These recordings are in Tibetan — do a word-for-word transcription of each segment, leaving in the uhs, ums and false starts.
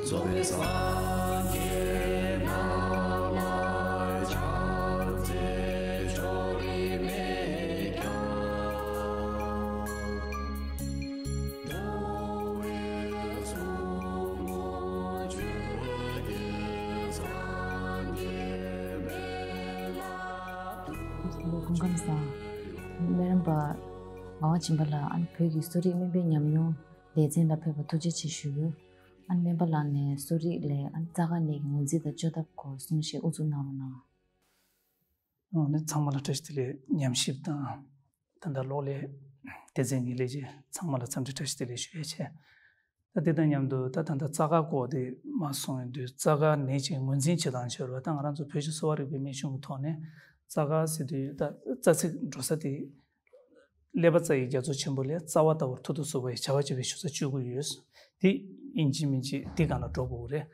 སྐུ་ཁམས་བཟང་། སྨན་རམས་པ་ངག་དབང་སྦྱིན་པ་ལགས། ཨ་ནི་བོད་ཀྱི་གསོ་རིག་སྨན་པའི་ཉམས་མྱོང་ལེ་ཚན་ལ་ཕེབས་པར་ཐུགས་རྗེ་ཆེ་ཞུ། ཨ་ནི་སྨན་པ་ལགས་ནས་གསོ་རིག་ལས་ཨ་ནི་རྩ་དཀར་ནད་ཀྱི་ངོས་འཛིན་དང་བཅོས་ཐབས་སྐོར་གསུང་བཤད་དབུ་འཛུགས་གནང་རོགས་གནང་། ཨ་ནི་ཚང་མ་ལ་བཀྲ་ཤིས་བདེ་ལེགས། ཉམས་ཞིབ་དང་ད་ལྟ་གློག་ཀླད་སྡེ་ཚན་གྱི་ལས་བྱེད་ཚང་མ་ལ་འཚམས་འདྲི་བཀྲ་ཤིས་བདེ་ལེགས་ཞུ་ཡས་བྱས། ད་དེ་དང་མཉམ་དུ་ད་ད་ལྟ་རྩ་དཀར་སྐོར་དེ་མ་གསུངས་ཡོང་དུས་རྩ་དཀར་ནད་ཀྱི་ངོས་འཛིན་བྱེད་སྟངས་བྱས་པ་ད་ང་རང་ཚོ་བོད་ཀྱི་གསོ་བ་རིག་པའི་སྨན་གཞུང་གི་ཐོག་ནས་རྩ་དཀར་ཟེར་དུས་ད་རྩ་ཚིག་འགྲོ་ས་དེ་ཀླད་པ་རྩ་ཡི་རྒྱ་མཚོ་ཆེན་པོ་ལས་རྩ་བ་ལྟ་བུར་ཐུར་དུ་ཟུག་པ་ཡི་བྱ་བ་བྱེད་པའི་ཆུ་ཚད་བཅུ་དགུ་ཡོད། དེ་ཡིན་གཅིག་མིན་གཅིག་དེ་སྒང་ལ་འགྲོ་དགོས་རེད།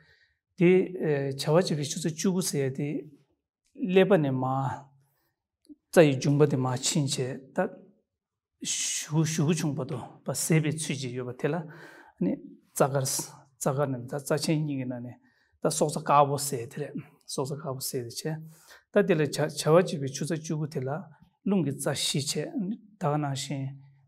དེ་ཨེ་བྱ་བ་བྱེད་པའི་ཆུ་ཚད་བཅུ་དགུ་ཟེར་ཡ་དེ་ཀླད་པ་ནས་མར་རྩ་ཡི་འབྱུང་པ་དེ་མར་ཕྱིན་བྱས་ད་གཞུ་གཞུ་ཆུང་བར་དུ་བ་ཟད་པའི་ཚུལ་གྱིས་ཡོད་པ་དེ་ལ་ནི་རྩ་དཀར། རྩ་དཀར་ནི་ད་རྩ་ཆེན་གཉིས་ཀྱི་ནང་ནས་ད་སྲོག་རྩ་དཀར་པོ་ཟེར་དེ་རེད། སྲོག་རྩ་དཀར་པོ་ཟེར་དེ་བྱས། ད་དེ་ལ་བྱ་བྱ་བ་བྱེད་པའི་ཆུ་ཚད་བཅུ་དགུ་དེ་ལ་རླུང་གི་རྩ་བཞི་བྱས། ད་ག་ནང་བཞིན་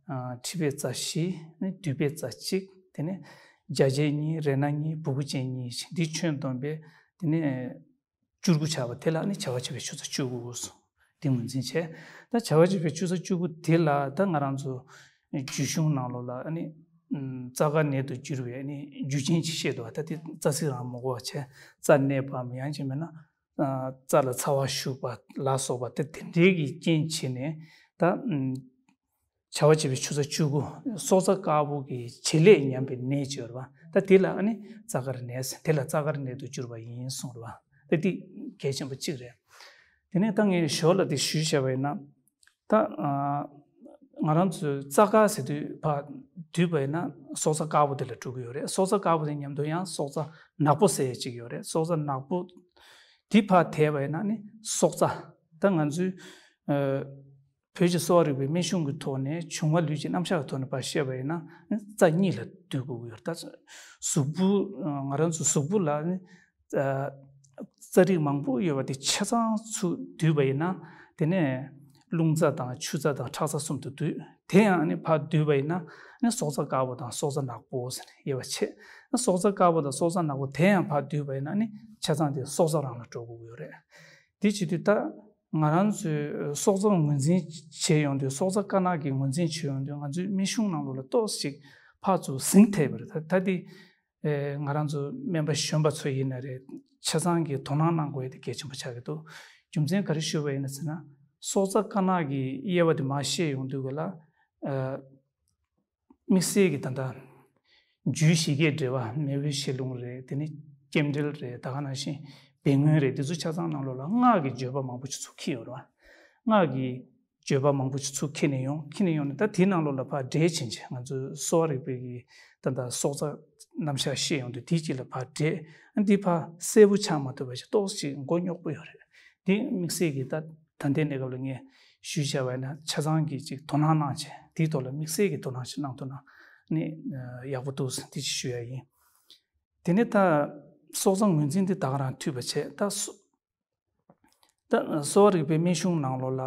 ཨ་མཁྲིས་པའི་རྩ་བཞི། ནི་མདུད་པའི་རྩ་གཅིག་དེ་ནས་བརྒྱ་བྱེད་གཉིས། རེ་སྣ་གཉིས། སྦུ་གུ་ཅན་གཉིས། འདི་ཁྱོན་བསྡོམས་པས་དེ་ནས་བཅུ་དགུ་ཆགས་པ་དེ་ལ་ནི་བྱ་བ་བྱེད་པའི་ཆུ་ཚད་བཅུ་དགུ་དེ་ངོས་འཛིན་བྱས། ད་བྱ་བ་བྱེད་པའི་ཆུ་ཚད་བཅུ་དགུ་དེ་ལ་ད་ང་རང་ཚོ་རྒྱུད་གཞུང་ནང་ལོགས་ལ་ནི་རྩ་དཀར་ནད་དུ་གྱུར་བའི་ནི་རྒྱུ་རྐྱེན་ཅིག་བཤད་འདུག་ད་དེ་རྩ་ཚིག་རང་མ་གོ་བ་བྱས། རྩ་གནས་པའམ་ཡང་ཅིག་མིན་ན་རྩ་ལ་ཚ་བ་ཞུགས་པ་ལ་སོགས་པ་དེ་དེ་འདྲའི་གི་རྐྱེན་བྱས་ནས་ད་བྱ་བ་བྱེད་པའི་ཆུ་ཚད་བཅུ་དགུ། སྲོག་རྩ་དཀར་པོ་གི་བྱེད་ལས་ཉམས་པའི་ནད་ཅིག་ཡོད་རེད་པ། ད་དེ་ལ་ཨ་ནི་རྩ་དཀར་ནད་ཟེར། དེ་ལ་རྩ་དཀར་ནད་དུ་གྱུར་པ་ཡིན་གསུངས་རེད་པ། ད་དེ་གལ་ཆེན་པོ་གཅིག་རེད། དེ་ནས་ད་ངས་ཞོར་ལ་དེ་ཞུས་བྱས་པ་ཡིན་ན། ད་ང་རང་ཚོའི་རྩ་དཀར་ཟེར་དུས་ཕར་བསྡུས་པ་ཡིན་ན་སྲོག་རྩ་དཀར་པོ་དེ་ལ་འགྲོ་གི་ཡོད་རེད། སྲོག་རྩ་དཀར་པོ་དེ་མཉམ་དུ་ཡང་སྲོག་རྩ་ནག་པོ་ཟེར་ཡས་གཅིག་ཡོད་རེད། སྲོག་རྩ་ནག་པོ་དེ་ཕར་དེད་པ་ཡིན་ན་ནི་སྲོག་རྩ། ད་ང་ཚོའི་བོད་ཀྱི་གསོ་བ་རིག་པའི་སྨན་གཞུང་གི་ཐོག་ནས་བྱུང་བ་ལུས་ཀྱི་རྣམ་གཞག་གི་ཐོག་ནས་ཕར་བཤད་པ་ཡིན་ན་རྩ་གཉིས་ལ་བསྡུ་དགོས་ཀྱི་ཡོད་རེད། ད་གཟུགས་པོ་ང་རང་ཚོ་གཟུགས་པོ་ལ་ནི་རྩ་རིགས་མང་པོ་ཡོད་པ་དེ་ཆ་ཚང་ཚུར་བསྡུས་པ་ཡིན་ན་དེ་ནས་རླུང་རྩ་དང་ཆུ་རྩ་དང་ཁྲག་རྩ་གསུམ་དུ་བསྡུས། དེ་ཡང་ནི་ཕར་བསྡུས་པ་ཡིན་ན་ནི་སྲོག་རྩ་དཀར་པོ་དང་སྲོག་རྩ་ནག་པོ་ཟེར་ནས་དབྱེ་བ་ཕྱེ། སྲོག་རྩ་དཀར་པོ་དང་སྲོག་རྩ་ནག་པོ་དེ་ཡང་ཕར་བསྡུས་པ་ཡིན་ན་ནི་ཆ་ཚང་དེ་སྲོག་རྩ་རང་ལ་འགྲོ་དགོས་ཀྱི་ཡོད་རེད། དེ་བྱེད་དུས་ད་ང་རང་ཚོའི་སྲོག་རྩ་ངོས་འཛིན་བྱས་ཡོང་དུས་སྲོག་རྩ་དཀར་ནག་གི་ངོས་འཛིན་བྱས་ཡོང་དུས་ང་ཚོའི་སྨན་གཞུང་ནང་ལོགས་ལ་ཏོག་ཙམ་ཕར་ཚུར་ཟིང་ཐེབས་པ་རེད། ད་ད་དེ་ང་རང་ཚོ་སྨན་པ་གཞོན་པ་ཚོ་ཡིན་ན་རེད། ཆ་ཚང་གིས་དོ་སྣང་གནང་དགོས་ཡ་དེ་གལ་ཆེན་པོ་ཆགས་ཀྱི་འདུག་རྒྱུ་མཚན་ག་རེ་ཞུས་པ་ཡིན་ན་ཟེར་ན་སྲོག་རྩ་དཀར་ནག་གི་དབྱེ་བ་དེ་མར་བཤད་ཡོང་དུས་ག་ལ། དམིགས་བསལ་གྱི་ད་ལྟ་རྒྱུད་བཞི་གའི་འགྲེལ་པ་མེས་དབོན་ཞལ་ལུང་རེད། དེ་ནས་རྒྱས་འགྲེལ་རེད། ད་ག་ནང་བཞིན་བན་ངོས་རེད། དེ་ཚོ་ཆ་ཚང་ནང་ལོགས་ལ་སྔགས་ཀྱི་བརྗོད་པ་མང་པོ་ཅིག་ཚུར་འཁྱེར་ཡོད་རེད་པ། སྔགས་ཀྱི་བརྗོད་པ་མང་པོ་ཅིག་ཚུར་འཁྱེར་ནས་ཡོང་། འཁྱེར་ནས་ཡོང་ནས་ད་དེའི་ནང་ལོགས་ལ་ཕར་འགྲེལ་ཕྱིན་བྱས་ང་ཚོའི་གསོ་བ་རིག་པའི་གི་ད་ལྟ་སྲོག་རྩ་རྣམ་གཞག་བཤད་ཡོང་དུས་དེའི་དཀྱིལ་ལ་ཕར་འགྲེལ། འདི་ཕར་གསལ་པོ་ཆགས་མ་ཐུབ་པ་ཞིག་ཏོག་ཙམ་མགོ་རྙོག་པོ་ཡོད་རེད། འདི་དམིགས་བསལ་གྱི་ད་ད་ལྟའི་གནས་སྐབས་ལ་ངས་ཞུས་བྱས་པ་ཡིན་ན་ཆ་ཚང་གིས་ཅིག་དོ་སྣང་གནང་བྱས་དེའི་ཐོག་ལ་དམིགས་བསལ་གྱི་དོ་སྣང་ཞིག་གནང་ཐུབ་ན་ནི་ཡག་པོ་འདུག་ཟེར་འདི་ཅིག་ཞུ་ཡ་ཡིན། དེ་ནས་ད་སྲོག་རྩ་ངོས་འཛིན་འདི་ད་ག་རང་འཐུས་པ་བྱས། ད་སོ་ད་གསོ་བ་རིག་པའི་སྨན་གཞུང་ནང་ལོགས་ལ་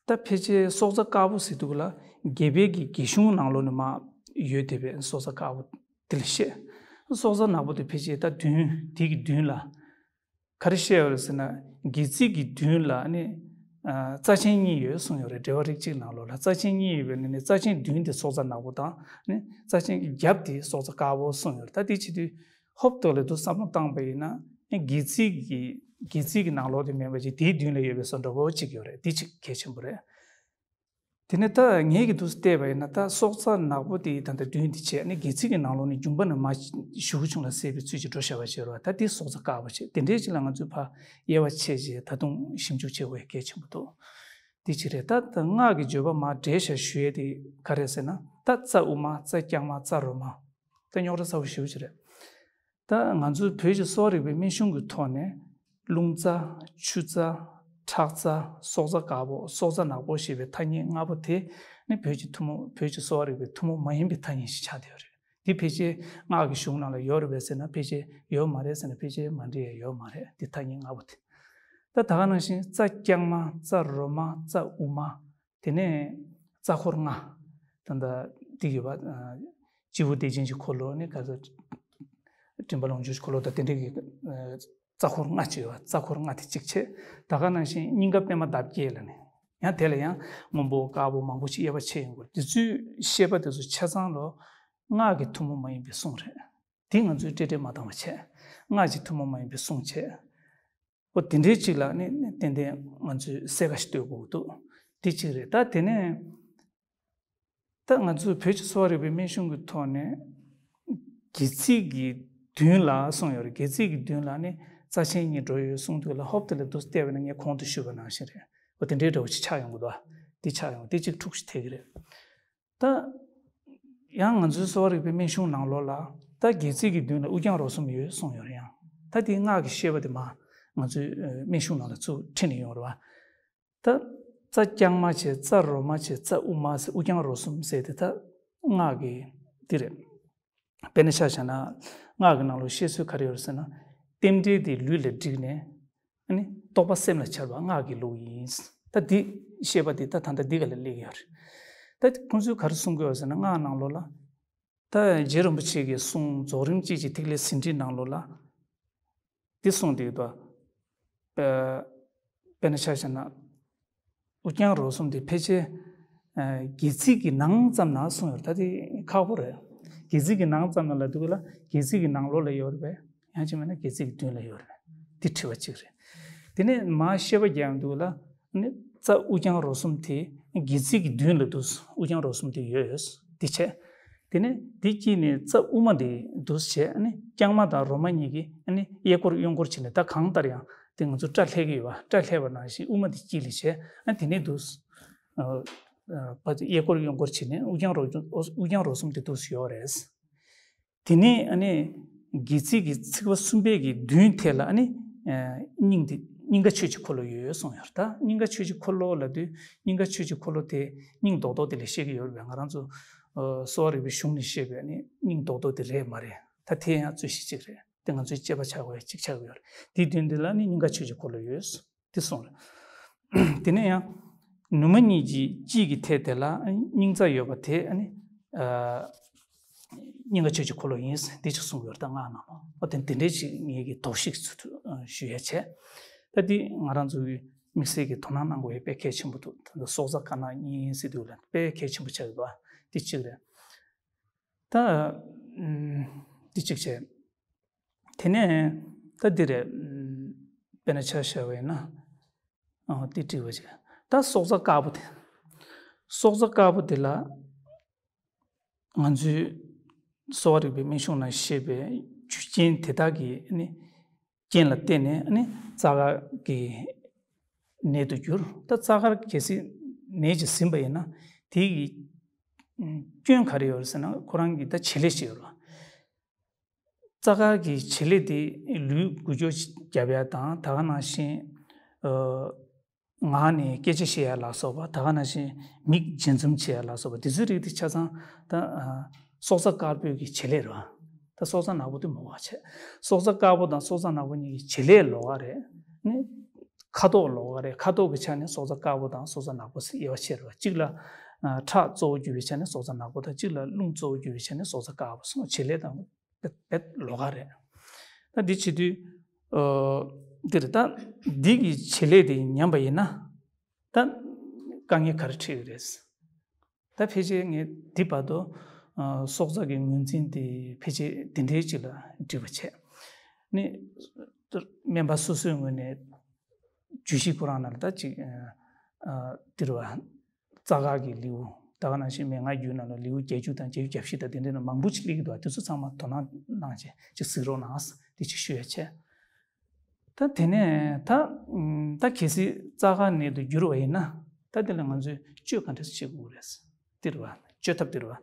ད་ཕལ་ཆེར་སྲོག་རྩ་དཀར་པོ་ཟེར་དུས་ལ་རྒྱ་བལ་གྱི་རྒྱུད་གཞུང་ནང་ལོགས་ནས་མར་ཡོད་བསྡད་པའི་སྲོག་རྩ་དཀར་པོ་དེ་ལ་བཤད། སྲོག་རྩ་ནག་པོ་དེ་ཕལ་ཆེར་ད་མདུན་དེ་གི་མདུན་ལ། ག་རེ་བཤད་ཡོད་རེད་ཟེར་ན། སྒལ་ཚིགས་ཀྱི་མདུན་ལ་ནི་ཨ་རྩ་ཆེན་གཉིས་ཡོད་གསུངས་ཡོད་རེད། འགྲེལ་པ་རིགས་གཅིག་ནང་ལོགས་ལ་རྩ་ཆེན་གཉིས་ཡོད་པའི་ནི་ནི་རྩ་ཆེན་མདུན་དེ་སྲོག་རྩ་ནག་པོ་དང་ནི་རྩ་ཆེན་གྱི་རྒྱབ་དེ་སྲོག་རྩ་དཀར་པོ་གསུངས་ཡོད་རེད། ད་དེ་བྱེད་དུས་ཧོབ་ཏེ་ལ་དུ་བསམ་བློ་བཏང་པ་ཡིན་ན་ནི་སྒལ་ཚིགས་ཀྱི་སྒལ་ཚིགས་ཀྱི་ནང་ལོགས་དེ་མེད་པ་ཅིག་དེའི་མདུན་ལ་ཡོད་པའི་བཟོ་འདྲ་པོ་གཅིག་ཡོད་རེད། དེ་གཅིག་གལ་ཆེན་པོ་རེད། དེ་ནས་ད་ངེད་ཀྱི་འདུག་སེ་བལྟས་པ་ཡིན་ན་ད་སྲོག་རྩ་ནག་པོ་དེ་ད་ལྟ་མདུན་དེ་བྱས་ནས་སྒལ་ཚིགས་ཀྱི་ནང་ལོགས་ནས་རྒྱུང་པ་ནས་མར་གཞུ་གུ་ཆུང་ལ་ཟད་པའི་ཚུལ་གྱིས་འགྲོ་བཞག་པ་བྱས་རོགས། ད་དེ་སྲོག་རྩ་དཀར་པོ་བྱས། དེ་འདྲའི་ཅིག་ལ་ང་ཚོས་ཕར་དབྱེ་བ་ཕྱེ་བྱས་ད་དུང་ཞིབ་འཇུག་བྱེད་དགོས་གལ་ཆེན་པོ་འདུག་དེ་གཅིག་རེད། ད་ད་སྔགས་ཀྱི་བརྗོད་པ་མར་འགྲེལ་བཤད་ཞུ་ཡས་དེ་ག་རེ་ཟེར་ན་ད་རྩ་དབུ་མ། རྩ་རྐྱང་མ། རྩ་རོ་མ། ད་རྙོག་དྲ་ཚ་པོ་ཞེ་པོ་ཅིག་རེད། ད་ང་ཚོའི་བོད་ཀྱི་གསོ་བ་རིག་པའི་སྨན་གཞུང་གི་ཐོག་ནས་རླུང་རྩ། ཆུ་རྩ། ཁྲག་རྩ། སྲོག་རྩ་དཀར་པོ། སྲོག་རྩ་ནག་པོ་ཞེས་པའི་ཐ་སྙད་ལྔ་པོ་དེ་ནི་བོད་ཀྱི་ཐུན་མོང་། བོད་ཀྱི་གསོ་བ་རིག་པའི་ཐུན་མོང་མ་ཡིན་པའི་ཐ་སྙད་ཞིག་ཆགས་བསྡད་ཡོད་རེད། འདི་ཕལ་ཆེར་སྔགས་ཀྱི་གཞུང་ནང་ལ་ཡོད་རེད་པས་ཟེར་ན་ཕལ་ཆེར་ཡོད་མ་རེད་ཟེར་ན་ཕལ་ཆེར་མ་འགྲིག་ཡ་ཡོད་མ་རེད། འདི་ཐ་སྙད་ལྔ་པོ་དེ། ད་ད་ག་ནང་བཞིན་རྩ་རྐྱང་མ། རྩ་རོ་མ། རྩ་དབུ་མ། དེ་ནས་རྩ་འཁོར་ལྔ། ད་ལྟ་འདི་ཡོད་པ། སྤྱི་བོ་བདེ་ཆེན་གྱི་འཁོར་ལོ་ནི་ག་ཚོད། མགྲིན་པ་ལོངས་སྤྱོད་ཀྱི་འཁོར་ལོ་དང་དེ་འདྲའི་གི། རྩ་འཁོར་ལྔ་ཅིག་ཡོད་པ། རྩ་འཁོར་ལྔ་དེ་གཅིག་བྱས། ད་ག་ནང་བཞིན་སྙིང་ག་པདྨ་འདབ་བརྒྱད་ལ་ནི། ཡང་དེ་ལ་ཡང་སྔོན་པོ་དཀར་པོ་མང་པོ་ཅིག་དབྱེ་བ་ཕྱེ་ཡོང་གི་རེད། དེ་ཚོའི་བཤད་པ་དེ་ཚོ་ཆ་ཚང་ལོ། སྔགས་ཀྱི་ཐུན་མོང་མ་ཡིན་པའི་གསུང་རེད། དེ་ང་ཚོས་བཀྲལ་བཀྲལ་མ་བཏང་བ་བྱས། སྔགས་ཀྱི་ཐུན་མོང་མ་ཡིན་པའི་གསུང་བྱས། འོ་དེ་འདྲའི་ཅིག་ལ་ནི་ཏན་ཏན་ང་ཚོས་གསལ་ཁ་ཞིག་གཏོད་དགོས་འདུག། དེ་གཅིག་རེད། ད་དེ་ནས་ད་ང་ཚོས་བོད་ཀྱི་གསོ་བ་རིག་པའི་སྨན་གཞུང་གི་ཐོག་ནས་སྒལ་ཚིགས་ཀྱི་མདུན་ལ་གསུངས་ཡོད་རེད། སྒལ་ཚིགས་ཀྱི་མདུན་ལ་ནི་རྩ་ཆེན་གཉིས་འགྲོ་ཡོད་གསུངས་དུས་ལ་ཧོབ་དེ་ལ་འདུག་བལྟས་པ་ན་ངས་གོང་དུ་ཞུས་པ་ནང་བཞིན་རེད། འོ་དེ་འདྲའི་འདྲ་བོ་ཅིག་ཆགས་ཡོང་གི་འདུག། ཨ་དེ་ཆགས་ཡོང་དེ་གཅིག་འཁྲུག་ཞིག་ཐེབས་ཀྱི་རེད། ད། ཡང་ང་ཚོའི་གསོ་བ་རིག་པའི་སྨན་གཞུང་ནང་ལོགས་ལ་ད་སྒལ་ཚིགས་ཀྱི་མདུན་ལ་དབུ་རྐྱང་རོ་གསུམ་ཡོད་གསུངས་ཡོད་རེད། ཡང་ད་དེའི་སྔགས་ཀྱི་བཤད་པ་དེ་མ་ང་ཚོའི་སྨན་གཞུང་ནང་ལ་ཚུར་ཁྲིད་ནས་ཡོང་རེད་བ། ད་རྩ་རྐྱང་མ་བྱས། རྩ་རོ་མ་བྱས། རྩ་དབུ་མ་ཟེར། དབུ་རྐྱང་རོ་གསུམ་ཟེར་དེ་ད་སྔགས་ཀྱི་དེ་རེད། དཔེར་ན་ཆ་བཞག་ན་སྔགས་ཀྱི་ནང་ལོགས་བཤད་སྲོལ་ག་རེ་ཡོད་རེད་ཟེར་ན། རྟེན་འབྲེལ་དེ་ལུས་ལ་བསྒྲིགས་ནས། ཨ་ནི་རྟོགས་པ་སེམས་ལ་འཆར་བ་སྔགས་ཀྱི་ལུགས་ཡིན། ད་འདི་བཤད་པ་འདི་ད་ད་ལྟ་འདི་ག་ལ་སླེབས་ཡོད་རེད། ད་ཁོང་ཚོས་ག་རེ་གསུང་གི་ཡོད་ཟེར་ན་སྔགས་ནང་ལོགས་ལ། ད་རྗེ་རིན་པོ་ཆེ་གི་གསུང་རྫོགས་རིམ་དཔྱིས་ཀྱི་ཐིག་ལེ་ཟིན་བྲིས་ནང་ལོགས་ལ། འདི་གསུངས་འདུག་ད། དཔེར་ན་ཆ་བཞག་ན། དབུ་རྐྱང་རོ་གསུམ་དེ་ཕལ་ཆེར། སྒལ་ཚིགས་ཀྱི་ནང་ཙམ་ན་གསུངས་ཡོད་རེད། ད་དེ་ཁག་པོ་རེད། སྒལ་ཚིགས་ཀྱི་ནང་ཙམ་ན་ལབ་དུས་ལ་སྒལ་ཚིགས་ཀྱི་ནང་ལོགས་ལ་ཡོད་རེད་པས། ཡང་ཅིག་མིན་ན་སྒལ་ཚིགས་ཀྱི་མདུན་ལ་ཡོད་རེད། འདི་དྲི་བ་གཅིག་རེད། དེ་ནས་མར་བཤད་པ་རྒྱག་ཡོང་དུས་ལ། ནི་རྩ་དབུ་རྐྱང་རོ་གསུམ་དེ་སྒལ་ཚིགས་ཀྱི་མདུན་ལ་འདུག། དབུ་རྐྱང་རོ་གསུམ་དེ་ཡོད། འདི་བྱས། དེ་ནས་འདི་དཀྱིལ་ནས་རྩ་དབུ་མ་དེ་འདུག་བྱས། ཨ་ནི་རྐྱང་མ་དང་རོ་མ་གཉིས་ཀྱིས་ཨ་ནི་གཡས་སྐོར་གཡོན་སྐོར་བྱས་ནས། ད་གང་ལྟར་ཡང་དེ་ང་ཚོ་སྐྲ་ལྷས་ཀྱི་ཡོད་པ། སྐྲ་ལྷས་པ་ནང་བཞིན་དབུ་མ་དེ་དཀྱིལ་ལ་བྱས། ཨ་དེ་ནས་འདུག། ཨ་ཨ་གཡས་སྐོར་གཡོན་སྐོར་བྱས་ནས་དབུ་རྐྱང་རོ། དབུ་རྐྱང་རོ་གསུམ་དེ་འདུག་ཡོད་རེད། དེ་ནས་ཨ་ནི་སྒལ་ཚིགས་ཀྱི་ཚིགས་པ་གསུམ་པའི་གི་མདུན་ཐད་ལ་ཨ་ནི་ཨ་སྙིང་དེ། སྙིང་ག་ཆོས་ཀྱི་འཁོར་ལོ་ཡོད་གསུངས་ཡོད། ད་སྙིང་ག་ཆོས་ཀྱི་འཁོར་ལོ་ལབ་དུས་སྙིང་ག་ཆོས་ཀྱི་འཁོར་ལོ་དེ་སྙིང་རྡོག་རྡོག་དེ་ལ་བཤད་ཀྱི་ཡོད་རེད་པས། ང་རང་ཚོ་ཨ་གསོ་བ་རིག་པའི་གཞུང་ནས་བཤད་པའི་ཨ་ནི་སྙིང་རྡོག་རྡོག་དེ་རེད་མ་རེད། ད་དེ་ཡང་རྩོད་གཞི་གཅིག་རེད། དེ་ང་ཚོའི་དཔྱད་པ་ཆགས་དགོས་ཡ་གཅིག་ཆགས་ཀྱི་ཡོད་རེད། དེའི་མདུན་དེ་ལ་ནི་སྙིང་ག་ཆོས་ཀྱི་འཁོར་ལོ་ཡོད། དེ་གསུངས་རེད། དེ་ནས་ཡང་ནུ་མ་གཉིས་ཀྱི་དཀྱིལ་གྱི་ཐད་དེ་ལ་སྙིང་རྩ་ཡོད་པ་དེ་ཨ་ནི་ཨ་སྙིང་ག་ཆོས་ཀྱི་འཁོར་ལོ་ཡིན། འདི་ཅིག་གསུངས་ཡོད་རེད། ད་སྔགས་ནང་ལ། འོ་དེ་འདི་འདྲའི་ཅིག་ངེད་ཀྱིས་དོགས་གཞི་ཚུར་ཞུ་ཡ་བྱས། ད་འདི་ང་རང་ཚོ་གི་དམིགས་བསལ་གྱི་དོ་སྣང་གནང་དགོས་ཡ་དཔེ་གལ་ཆེན་པོ་འདུག། ད་ལྟ་སྲོག་རྩ་དཀར་ནག་གཉིས་ཟེར་དུས་ལ་དཔེ་གལ་ཆེན་པོ་ཆགས་ཡོད་པ་འདི་གཅིག་རེད། ད་ཨམ་འདི་གཅིག་བྱས། དེ་ནས་ད་འདི་རེད། ཨམ་དཔེར་ན་ཆ་བཞག་པ་ཡིན་ན། ཨ་འདི་འགྲིག་པ་བྱས། ད་སྲོག་རྩ་དཀར་པོ་དེ། སྲོག་རྩ་དཀར་པོ་དེ་ལ་ང་ཚོའི་གསོ་བ་རིག་པའི་སྨན་གཞུང་ནང་བཤད་པའི་རྒྱུ་རྐྱེན་དེ་དག་གི་ནི་རྐྱེན་ལ་བརྟེན་ནས་ནི་རྩ་དཀར་གྱི་ནད་དུ་འགྱུར། ད་རྩ་དཀར་གལ་སྲིད་ནད་ཅིག་ཟིན་པ་ཡིན་ན་དེ་གི་སྐྱོན་ག་རེ་ཡོད་རེད་ཟེར་ན། ཁོ་རང་གི་ད་བྱེད་ལས་ཤིག་ཡོད་རེད། རྩ་དཀར་གྱི་བྱེད་ལས་དེ་ལུས་འགུལ་སྐྱོད་རྒྱབ་ཡ་དང་། ད་ག་ནང་བཞིན་ཨ་ངག་ནས་སྐད་ཆ་བཤད་ཡ་ལ་སོགས་པ། ད་ག་ནང་བཞིན་མིག་འབྱེད་འཛུམ་བྱེད་ཡ་ལ་སོགས་པ། དེ་ཚོའི་རིགས་དེ་ཆ་ཚང་ད་ཨ་སྲོག་རྩ་དཀར་པོའི་གི་བྱེད་ལས་རེད་བ། ད་སྲོག་རྩ་ནག་པོ་དེ་མ་བ་བྱས། སྲོག་རྩ་དཀར་པོ་དང་སྲོག་རྩ་ནག་པོ་གཉིས་ཀྱི་བྱེད་ལས་ལོགས་ཀ་རེད། ནི་ཁ་དོག་ལོགས་ཀ་རེད། ཁ་དོག་གི་ཆ་ནས་སྲོག་རྩ་དཀར་པོ་དང་སྲོག་རྩ་ནག་པོ་ཟེར་དབྱེ་བ་ཕྱེ་རེད་བ། གཅིག་ལ་ཨ་ཁྲག་གཙོ་བོ་གྱུར་བའི་ཆ་ནས་སྲོག་རྩ་ནག་པོ་དང་། གཅིག་ལ་རླུང་གཙོ་བོ་གྱུར་བའི་ཆ་ནས་སྲོག་རྩ་དཀར་པོ་སོང་། བྱེད་ལས་དང་རྦད་ལོགས་ཀ་རེད། ད་འདི་བྱེད་དུས་ཨ་འདི་རེད། ད་འདི་གི་བྱེད་ལས་དེ་ཉམས་པ་ཡིན་ན་ད་དཀའ་ངལ་ག་རེ་འཕྲད་ཀྱི་རེད། ད་ཕལ་ཆེར་ངས་འདི་བར་དུ་ཨ་སྲོག་རྩ་གི་ངོས་འཛིན་དེ་ཕལ་ཆེར་འདི་འདྲའི་ཅིག་ལ་འགྲིག་པ་བྱས། ནི་སྨན་པ་སོ་སོའི་ངོས་ནས་བརྗོད་གཞི་ཁོ་རང་ནང་ལ་ད་ཅིག་ཨ་འདི་རེད་བ། རྩ་དཀར་གྱི་ལེའུ། ད་ག་ནང་བཞིན་མན་ངག་རྒྱུད་ནང་ལ་ལེའུ་བརྒྱད་ཅུ་དང་བརྒྱད་ཅུ་གྱ་བཞི་དང་དེ་འདྲ་ནང་མང་པོ་ཅིག་སླེབས་ཀྱི་འདུག། དེ་ཚོ་ཚང་མ་དོ་སྣང་གནང་བྱས་ཅིག་གཟིགས་རོགས་གནང་། དེ་ཅིག་ཞུ་ཡ་བྱས། ད་དེ་ནས་ད་ད་གལ་སྲིད་རྩ་དཀར་ནད་དུ་འགྱུར་བ་ཡིན་ན། ད་དེ་ལ་ང་ཚོས་བཅོས་ག་འདྲ་བྱེད་དགོས་རེད། དེ་རེད་བ། བཅོས་ཐབས་དེ་རེད་བ།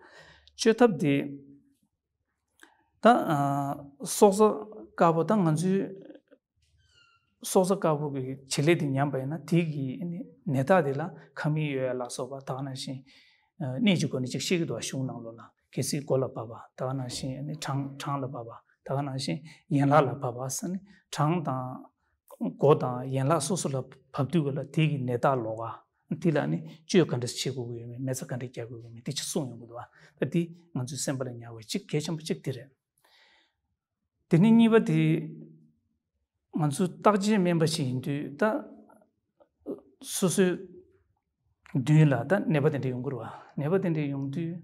བཅོས་ཐབས་དེ་ད་ཨ་སྲོག་རྩ་དཀར་པོ་ད་ང་ཚོའི་སྲོག་རྩ་དཀར་པོ་གི་བྱེད་ལས་དེ་ཉམས་པ་ཡིན་ན། དེ་གི་ནད་རྟགས་དེ་ལ་ཁ་མིག་གཡོ་ཡ་ལ་སོགས་པ། ད་ག་ནང་བཞིན་ཨ་གནས་ཀྱི་སྒོ་ནས་ཅིག་བཤད་ཀྱི་འདུག་བ། གཞུང་ནང་ལོགས་ལ། གལ་སྲིད་མགོ་ལ་བབས་པ། ད་ག་ནང་བཞིན་ཨ་ནི་བྲང་བྲང་ལ་བབས་པ། ད་ག་ནང་བཞིན་ཡན་ལག་ལ་བབས་པ་ཟེར་ནས། བྲང་དང་མགོ་དང་ཡན་ལག་སོ་སོ་ལ་བབས་དུས་སྐབས་ལ་དེ་གི་ནད་རྟགས་ལོགས་ཀ། དེ་ལ་ནི་བཅོས་ག་འདྲ་བྱེད་དགོས་ཀྱི་ཡོད་མེད། མེ་བཙའ་ག་འདྲ་རྒྱག་དགོས་ཀྱི་ཡོད་མེད། དེ་ཅིག་གསུངས་ཡོང་གི་འདུག་བ། ད་དེ་ང་ཚོའི་སེམས་པ་ལ་ཉར་བའི་གཅིག་གལ་ཆེན་པོ་གཅིག་དེ་རེད། དེ་ནས་གཉིས་པ་དེ། ང་ཚོ་བརྟག་དཔྱད་སྨན་པ་ཞིག་ཡིན་དུས། ད་སོ་སོའི་མདུན་ལ་ད་ནད་པ་དེ་འདྲ་ཡོང་གི་རེད་བ། ནད་པ་དེ་འདྲ་ཡོང་དུས།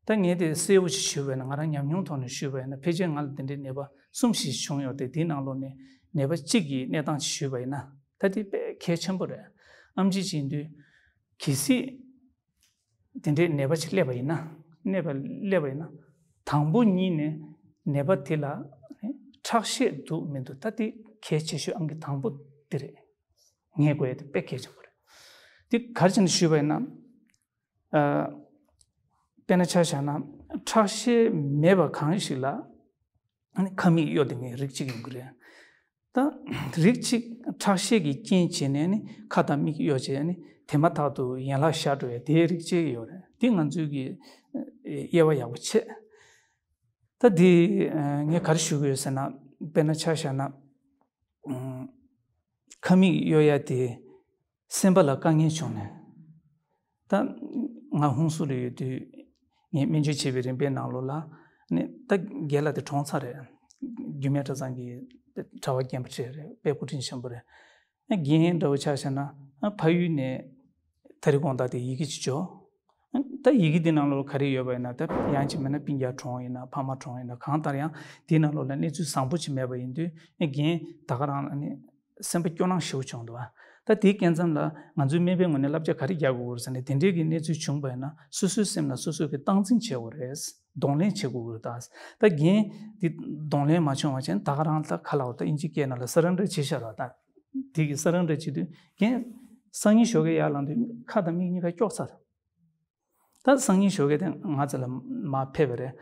ད་ངས་དེ་གསལ་པོ་ཞིག་ཞུས་པ་ཡིན་ན། ང་རང་ཉམས་མྱོང་ཐོག་ནས་ཞུས་པ་ཡིན་ན། ཕལ་ཆེར་ང་ལ་དེ་འདྲའི་ནད་པ་གསུམ་ཞིག་བྱུང་ཡོད་དེ། དེའི་ནང་ལོགས་ནས་ནད་པ་གཅིག་གི་གནས་སྟངས་ཞིག་ཞུས་པ་ཡིན་ན། ད་དེ་དཔེ་གལ་ཆེན་པོ་རེད། ཨེམ་ཆི་ཞིག་ཡིན་དུས། གལ་སྲིད་དེ་འདྲའི་ནད་པ་ཞིག་སླེབས་པ་ཡིན་ན། ནད་པ་སླེབས་པ་ཡིན་ན། དང་པོ་ཉིད་ནས་ནད་པ་དེ་ལ་ཁྲག་ཤེད་འདུག་མི་འདུག་ད་དེ་གལ་ཆེ་ཤོས་ཨང་ཀི་དང་པོ་དེ་རེད། ངེས་དགོས་ཡ་དེ་དཔེ་གལ་ཆེན་པོ་རེད། དེ་ག་རེ་བྱས་ནས་ཞུས་པ་ཡིན་ན། ཨ། དཔེར་ན་ཆ་བཞག་ན། ཁྲག་ཤེད་མེད་པ་གང་ཞིག་ལ་ཨ་ནི་ཁ་མིག་གཡོ་དེ་ངའི་རིགས་གཅིག་ཡོང་གི་རེད། ད་རིགས་གཅིག་ཁྲག་ཤེད་ཀྱི་རྐྱེན་བྱས་ནས་ནི་ཁ་དང་མིག་གཡོ་བྱས་ནི་དེ་མ་ཐག་ཏུ་ཡན་ལག་ཤར་འགྲོ་ཡ་དེའི་རིགས་གཅིག་ཡོད་རེད། དེ་ང་ཚོའི་གི་དབྱེ་བ་ཡག་པོ་ཕྱེ། ད་དེ་ངས་ག་རེ་ཞུ་གི་ཡོད་ཟེར་ན། དཔེར་ན་ཆ་བཞག་ན། ཁ་མིག་གཡོ་ཡ་དེ་སེམས་པ་ལ་དཀའ་ངལ་བྱུང་ནས། ད་ང་ཧུན་སུར་ལ་ཡོད་དུས། ངས་སྨན་བཅོས་བྱས་པའི་རིམ་པའི་ནང་ལོགས་ལ་ནི། ད་རྒན་ལགས་དེ་གྲོངས་ཚར་རེད། རྒྱུད་སྨད་གྲྭ་ཚང་གི་གྲྭ་པ་རྒན་པ་ཅིག་རེད། དཔལ་སྐུ་ཕྲེང་ཆེན་པོ་རེད། རྒན་འདྲ་བོ་ཆ་བཞག་ན། ཕ་ཡུལ་ནས་ད་རེས་དགོང་དག་དེ་ཡི་གེ་ཅིག་འབྱོར། ད་ཡི་གེ་འདི་ནང་ལོགས་ག་རེ་ཡོད་པ་ཡིན་ན། ད་ཡང་ཅིག་མིན་ན་སྤུན་ཀྱག་གྲོངས་ཡིན་ན། ཕ་མ་གྲོངས་ཡིན་ན། གང་ལྟར་ཡང་དེའི་ནང་ལོགས་ལ་གནས་ཚུལ་བཟང་པོ་ཅིག་མེད་པ་ཡིན་དུས། རྒན་ད་ག་རང་ལ་ནི་སེམས་པ་སྐྱོ་སྣང་ཞེ་པོ་བྱུང་འདུག་བ། ད་དེའི་སྐབས་ཙམ་ལ་ང་ཚོའི་སྨན་པའི་ངོས་ནས་བསླབ་བྱ་ག་རེ་རྒྱག་དགོས་ཀྱི་རེད་ཟེར་ན། དེ་འདྲའི་གི་གནས་ཚུལ་བྱུང་པ་ཡིན་ན། སོ་སོའི་སེམས་ལ་སོ་སོས་གི་སྟངས་འཛིན་བྱེད་དགོས་རེད། གདོང་ལེན་བྱེད་དགོས་ཀྱི་རེད། ད་ད་རྒན་འདི་གདོང་ལེན་མ་བྱུང་བ་བྱས་ན། ད་ག་རང་ད་ག་ལབ་དགོས། ད་ཨིན་ཇི་སྐད་ནང་ལ་སར་རེན་ཌར་བྱས་བཞག་ར། ད་དེ་གི་སར་རེན་ཌར་བྱེད་དུས། རྒན་སང་ཉིན་ཞོགས་ཀས་ཡར་ལངས་དུས་ཁ་དང་མིག་གཉིས་ཀ་སྐྱོག་ཚར། ད་སང་ཉིན་ཞོགས་ཀས་དེ་ང་ཚོ་ལ་མར་ཕེབས་པ་རེད།